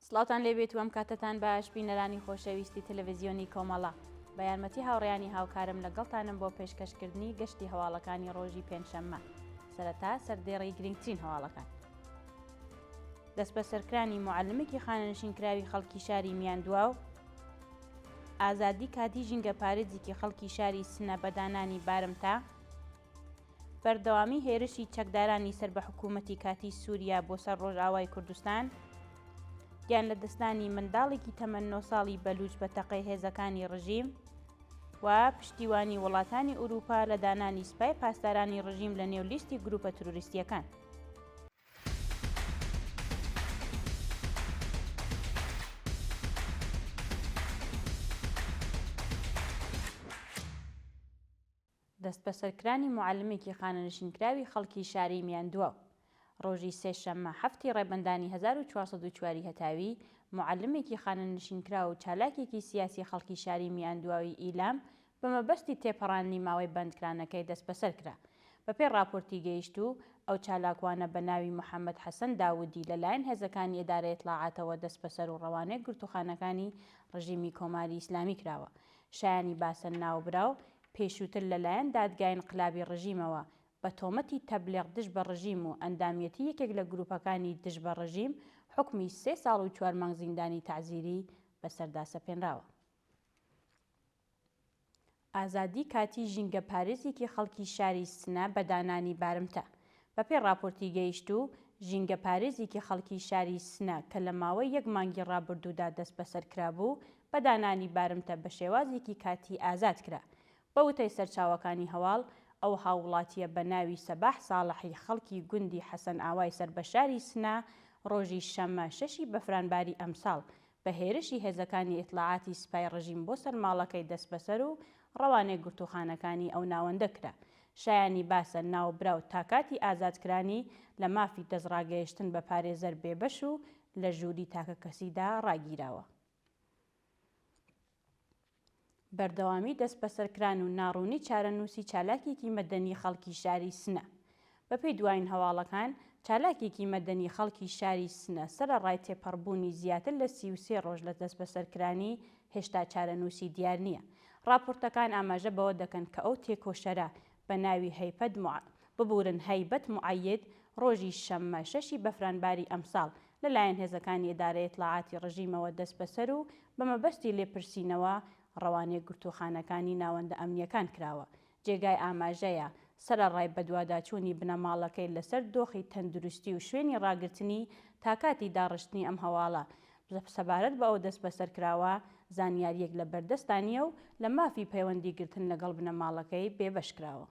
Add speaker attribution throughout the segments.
Speaker 1: سڵاوتان لێبێت و ئەم کاتەتان باش بینەرانی خۆشەویستی تەلەڤزیۆنی کۆمەڵە. بە یارمەتی هاوڕێیانی هاوکارم لەگەڵتانم بۆ پێشکەشکردنی گەشتی هەواڵەکانی ڕۆژی پێنجشەممە. سەرەتا سەردێڕی گرنگترین هەواڵەکان. دەستبەسەرکرانی موعەلمێکی خانەنشینکراوی خەڵکی شاری میاندواو، ئازادی کاتی ژینگەپارێزێکی خەڵکی شاری سنە بە دانانی بارمتە، بەردەوامی هێرشی چەکدارانی سەر بە حکوومەتی کاتیی سووریا بۆ سەر ڕۆژئاوای کوردستان، گیانلەدەستدانی منداڵێکی تەمەن نۆ ساڵی بەلووچ بە تەقەی هێزەکانی ڕژیم و پشتیوانی وڵاتانی ئورووپا لە دانانی سپای پاسدارانی ڕژیم لە نێو لیستی گرووپە ترۆریستییەکان. دەستبەسەرکرانی موعەلمێکی خانەنشینکراوی خەڵکی شاری میاندواو ڕۆژی سێ شەممە حەفتی ڕێبەندانی 1404 ی هەتاوی، موعەلمێکی خانەنشینکراو و چالاکێکی سیاسی خەڵکی شاری میاندواوی ئیلام بە مەبەستی تێپەڕاندنی ماوەی بەندکرانەکەی دەستبەسەر کرا. بەپێی ڕاپۆرتی گەیشتوو، ئەو چالاکوانە بە ناوی محەممەد حەسەن داوودی لە لایەن هێزەکانی ئیدارەی ئیتڵاعاتەوە دەستبەسەر و ڕەوانەی گرتووخانەکانی ڕژیمی کۆماری ئیسلامی کراوە. شایانی باسە ناوبراو پێشووتر لە لایەن دادگای ئینقلابی ڕژیمەوە بە تۆمەتی تەبلیغ دژ بە ڕژیم و ئەندامیەتی یەکێک لە گرووپەکانی دژ بە ڕژیم حوکمی سێ ساڵ و چوار مانگ زیندانی تەعزیری بەسەردا سەپێنراوە. ئازادی کاتیی ژینگەپارێزێکی خەڵکی شاری سنە بە دانانی بارمتە. بەپێی ڕاپۆرتی گەیشتوو، ژینگەپارێزێکی خەڵکی شاری سنە کە لە ماوەی یەک مانگی ڕابردوودا دەستبەسەر کرابوو، بە دانانی بارمتە بە شێوازێکی کاتی ئازاد کرا. بە وتەی سەرچاوەکانی هەواڵ، ئەو هاووڵاتییە بە ناوی سەباح ساڵحی خەڵکی گوندی حەسەنئاوای سەر بە شاری سنە، ڕۆژی شەممە شەشی بەفرانباری ئەمساڵ بە هێرشی هێزەکانی ئیتڵاعاتی سپای ڕژیم بۆ سەر ماڵەکەی دەستبەسەر و ڕەوانەی گرتووخانەکانی ئەو ناوەندە کرا. شایانی باسە ناوبراو تا کاتی ئازادکرانی لە مافی دەستڕاگەیشتن بە پارێزەر بێبەش و لە ژووری تاکەکەسیدا ڕاگیراوە. بەردەوامی دەستبەسەرکران و ناڕوونی چارەنووسی چالاکێکی مەدەنی خەڵکی شاری سنە. بەپێی دوایین هەواڵەکان، چالاکێکی مەدەنی خەڵکی شاری سنە سەرەڕای تێپەڕبوونی زیاتر لە 33 ڕۆژ لە دەستبەسەرکرانی، هێشتا چارەنووسی دیار نییە. ڕاپۆرتەکان ئاماژە بەوە دەکەن کە ئەو تێکۆشەرە بە ناوی هەیپەت موع ببورن هەیبەت موئەید ڕۆژی شەممە شەشی بەفرانباری ئەمساڵ لەلایەن هێزەکانی ئیدارەی ئیتڵاعاتی ڕژیمەوە دەستبەسەر و بە مەبەستی لێپرسینەوە ڕەوانەی گرتووخانەکانی ناوەندە ئەمنییەکان کراوە. جێگای ئاماژەیە، سەرەڕای بەدواداچوونی بنەماڵەکەی لەسەر دۆخی تەندروستی و شوێنی ڕاگرتنی تا کاتی داڕشتنی ئەم هەواڵە، سەبارەت بە ئەو دەستبەسەرکراوە زانیارییەک لە بەردەستا نییە و لە مافی پەیوەندیگرتن لەگەڵ بنەماڵەکەی بێبەش کراوە.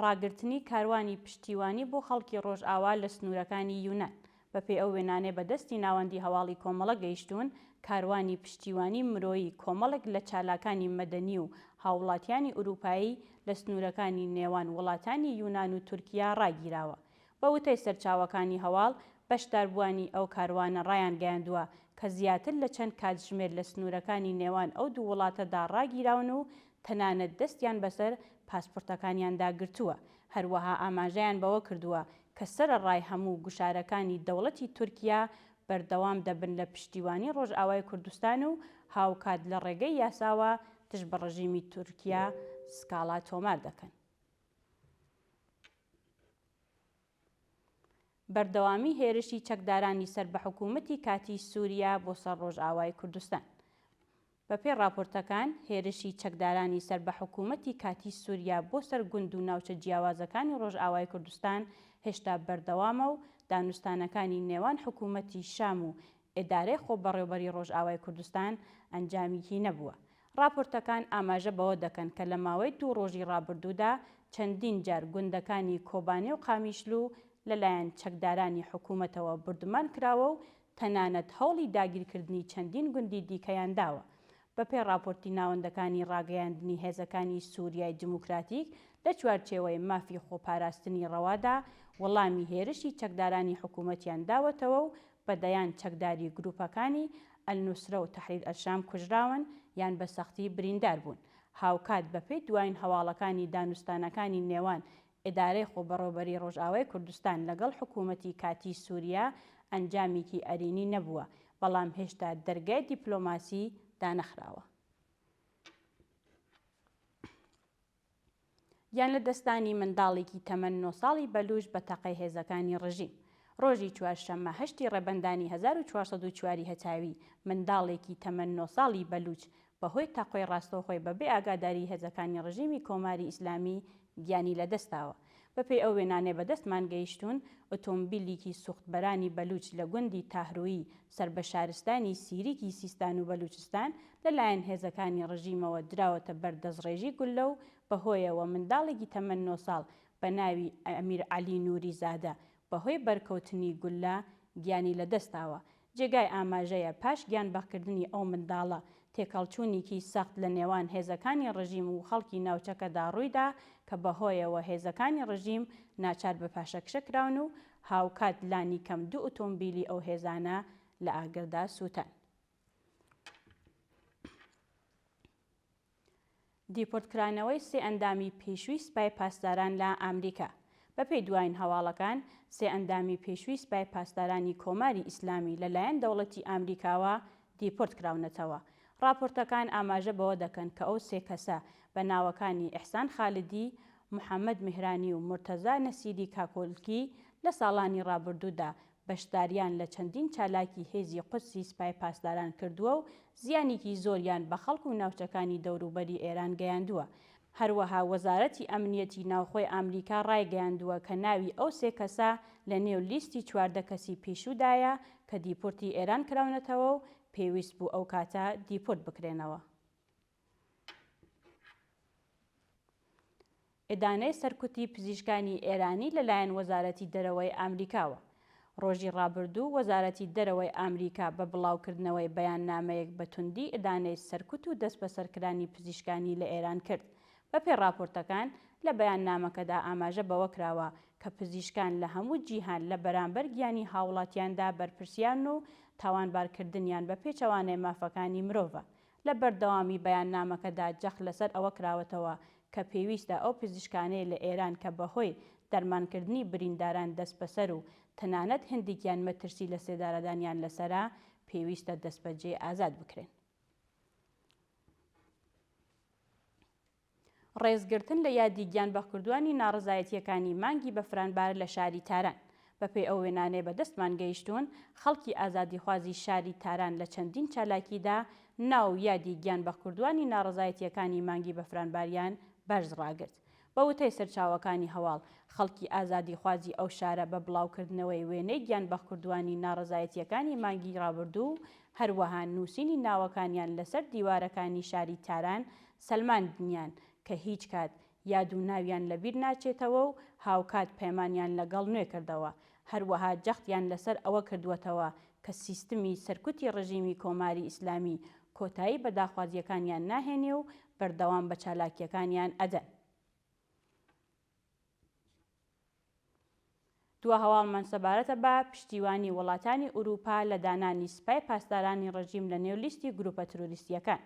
Speaker 1: ڕاگرتنی کاروانی پشتیوانی بۆ خەڵکی ڕۆژئاوا لە سنوورەکانی یونان. بەپێی ئەو وێنانەی بە دەستی ناوەندی هەواڵی کۆمەڵە گەیشتوون، کاروانی پشتیوانی مرۆیی کۆمەڵێک لە چالاکانی مەدەنی و هاووڵاتیانی ئورووپایی لە سنوورەکانی نێوان وڵاتانی یونان و تورکیا ڕاگیراوە. بە وتەی سەرچاوەکانی هەواڵ، بەشداربووانی ئەو کاروانە ڕایانگەیاندووە کە زیاتر لە چەند کاتژمێر لە سنوورەکانی نێوان ئەو دوو وڵاتەدا ڕاگیراون و تەنانەت دەستیان بەسەر پاسپۆرتەکانیاندا گرتووە، هەروەها ئاماژەیان بەوە کردووە کە سەرەڕای هەموو گوشارەکانی دەوڵەتی تورکیا بەردەوام دەبن لە پشتیوانی ڕۆژئاوای کوردستان و هاوکات لە ڕێگەی یاساوە دژ بە ڕژیمی تورکیا سکاڵا تۆمار دەکەن. بەردەوامی هێرشی چەکدارانی سەر بە حکوومەتی کاتیی سووریا بۆ سەر ڕۆژئاوای کوردستان. بەپێی ڕاپۆرتەکان، هێرشی چەکدارانی سەر بە حکوومەتی کاتیی سووریا بۆ سەر گوند و ناوچە جیاوازەکانی ڕۆژئاوای کوردستان هێشتا بەردەوامە و دانوستانەکانی نێوان حکوومەتی شام و ئیدارەی خۆبەڕێوبەری ڕۆژئاوای کوردستان ئەنجامیی نەبووە. ڕاپۆرتەکان ئاماژە بەوە دەکەن کە لە ماوەی دوو ڕۆژی ڕابردوودا چەندین جار گوندەکانی کۆبانێ و قامیشلو لەلایەن چەکدارانی حکوومەتەوە بوردمان کراوە و تەنانەت هەوڵی داگیرکردنی چەندین گوندی دیکەیان داوە. بەپێی ڕاپۆرتی ناوەندەکانی ڕاگەیاندنی هێزەکانی سووریای دیموکراتیک لە چوارچێوەی مافی خۆپاراستنی ڕەوادا وەڵامی هێرشی چەکدارانی حکوومەتیان داوەتەوە و بە دەیان چەکداری گرووپەکانی ئەلنوسرە و تەحریر ئەلشام کوژراون یان بە سەختی بریندار بوون. هاوکات بەپێی دوایین هەواڵەکانی دانوستانەکانی نێوان ئیدارەی خۆبەڕێوبەریی ڕۆژئاوای کوردستان لەگەڵ حکوومەتی کاتیی سووریا. ئەنجامیکی ئەرینی نەبووە، بەڵام هێشتا دەرگای دیپلۆماسی دانەخراوە. گیانلەدەستدانی منداڵێکی تەمەن نۆ ساڵی بەلووچ بە تەقەی هێزەکانی ڕژیم. ڕۆژی چوارشەممە هەشتی ڕێبەندانی 1404 ی هەتاوی، منداڵێکی تەمەن نۆ ساڵی بەلووچ بە هۆی تەقۆی ڕاستەوخۆی بە بێ ئاگاداریی هێزەکانی ڕژیمی کۆماری ئیسلامی گیانی لەدەستداوە. بەپێی ئەو وێنانەی بەدەستمان گەیشتوون، ئۆتۆمبیلیکی سوختبەرانی بەلووچ لە گوندی تاهرویی سەر بە شارستانی سیریکی سیستان و بەلووچستان لەلایەن هێزەکانی ڕژیمەوە دراوەتە بەر دەستڕێژی گوللە و بەهۆیەوە منداڵێکی تەمەن نۆ ساڵ بە ناوی ئەمیرعەلی نووری زادە بەهۆی بەرکەوتنی گوللە گیانی لەدەستداوە. جێگای ئاماژەیە پاش گیانبەختکردنی ئەو منداڵە، تێکهەڵچوونیکی سەخت لە نێوان هێزەکانی ڕژیم و خەڵکی ناوچەکەدا ڕوویدا کە بەهۆیەوە هێزەکانی ڕژیم ناچار بە پاشەکشە کراون و هاوکات لانیکەم دوو ئوتۆمبیلی ئەو هێزانە لە ئاگردا سووتان. دیپۆرتکرانەوەی سێ ئەندامی پێشووی سپای پاسداران لە ئامریکا بەپێی دوایین هەواڵەکان، سێ ئەندامی پێشووی سپای پاسدارانی کۆماری ئیسلامی لە لایەن دەوڵەتی ئامریکاوە دیپۆرت کراونەتەوە. ڕاپۆرتەکان ئاماژە بەوە دەکەن کە ئەو سێ کەسە بە ناوەکانی ئیحسان خالدی، محەممەد میهرانی و مورتەزا نەسیری کاکۆلکی لە ساڵانی ڕابردوودا بەشداریان لە چەندین چالاکی هێزی قودسی سپای پاسداران کردووە و زیانێکی زۆریان بە خەڵک و ناوچەکانی دەوروبەری ئێران گەیاندووە. هەروەها وەزارەتی ئەمنیەتی ناوخۆی ئامریکا ڕایگەیاندووە کە ناوی ئەو سێ کەسە لە نێو لیستی 14 کەسی پیشوودایە کە دیپۆرتی ئێران کراونەتەوە و پێویست بوو ئەو کاتە دیپۆرت بکرێنەوە. ئیدانەی سەرکوتی پزیشکانی ئێرانی لەلایەن وەزارەتی دەرەوەی ئامریکاوە. ڕۆژی ڕابردوو وەزارەتی دەرەوەی ئامریکا بە بڵاوکردنەوەی بەیاننامەیەک بە توندی ئیدانەی سەرکوت و دەستبەسەرکرانی پزیشکانی لە ئێران کرد. بەپێی ڕاپۆرتەکان، لە بەیاننامەکەدا ئاماژە بەوە کراوە کە پزیشکان لە هەموو جیهان لە بەرامبەر گیانی هاوڵاتیاندا بەرپرسیارن و تاوانبارکردنیان بە پێچەوانەی مافەکانی مرۆڤە. لە بەردەوامی بەیاننامەکەدا جەخت لەسەر ئەوە کراوەتەوە کە پێویستە ئەو پزیشکانەی لە ئێران کە بەهۆی دەرمانکردنی برینداران دەستبەسەر و تەنانەت هەندێکیان مەترسی لەسێدارەدانیان لەسەرە، پێویستە دەستبەجێ ئازاد بکرێن. ڕێزگرتن لە یادی گیانبەختکردووانی ناڕەزایەتییەکانی مانگی بەفرانبار لە شاری تاران. بەپێی ئەو وێنانەی بە دەستمان گەیشتوون، خەڵکی ئازادیخوازی شاری تاران لە چەندین چالاکیدا ناو و یادی گیانبەختکردووانی ناڕەزایەتییەکانی مانگی بەفرانباریان بەرز ڕاگرت. بە وتەی سەرچاوەکانی هەواڵ، خەڵکی ئازادیخوازی ئەو شارە بە بڵاوکردنەوەی وێنەی گیانبەختکردووانی ناڕەزایەتییەکانی مانگی ڕابردوو و هەروەها نووسینی ناوەکانیان لەسەر دیوارەکانی شاری تاران سەلماندنیان کە هیچ کات یاد و ناویان لە بیر ناچێتەوە و هاوکات پەیمانیان لە گەڵ نوێ کردەوە. هەروەها جەختیان لە سەر ئەوە کردووەتەوە کە سیستمی سەرکوتی ڕژیمی کۆماری ئیسلامی کۆتایی بە داخوازییەکانیان ناهێنێ و بەردەوام بە چالاکییەکانیان ئەدەن. دوا هەواڵمان سەبارەتە بە پشتیوانی وڵاتانی ئورووپا لە دانانی سپای پاسدارانی ڕژیم لە نێو لیستی گرووپە ترۆریستییەکان.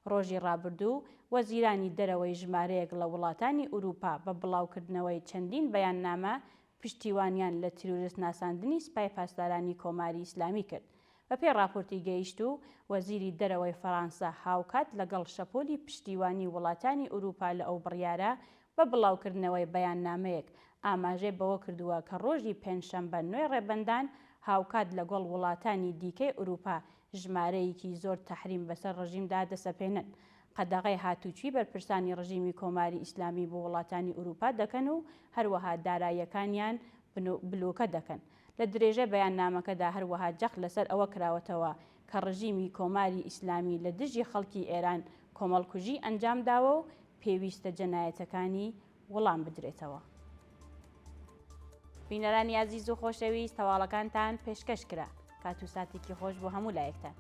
Speaker 1: ڕۆژی ڕابردوو وەزیرانی دەرەوەی ژمارەیەک ڵە وڵاتانی ئورووپا بە بڵاوکردنەوەی چەندین بەیاننامە پشتیوانیان لە تیرۆریست ناساندنی سپای پاسدارانی کۆماری ئیسلامی کرد. بەپێی ڕاپۆرتی گەیشتوو، وەزیری دەرەوەی فەرانسە هاوکات لەگەڵ شەپۆلی پشتیوانی وڵاتانی ئورووپا لە ئەو بڕیارە بە بڵاوکردنەوەی بەیاننامەیەک ئاماژەی بەوە کردووە کە ڕۆژی پێنجشەمبە نۆی ڕێبەندان هاوکات لەگەڵ وڵاتانی دیکەی ئورووپا ژمارەیەکی زۆر تەحریم بەسەر ڕژیمدا دەسەپێنن قەدەغەی هاتووچوی بەرپرسانی ڕژیمی کۆماری ئیسلامی بۆ وڵاتانی ئورووپا دەکەن و هەروەها داراییەکانیان بلۆکە دەکەن. لە درێژەی بەیاننامەکەدا هەروەها جەخت لەسەر ئەوە کراوەتەوە کە ڕژیمی کۆماری ئیسلامی لە دژی خەڵکی ئێران کۆمەڵکوژی ئەنجام داوە و پێویستە جەنایەتەکانی وڵام بدرێتەوە. بینەرانی ئازیز و خۆشەویست هەواڵەکانتان پێشکەش کرا. کات و ساتێکی خۆش بۆ هەموو لایەکتان.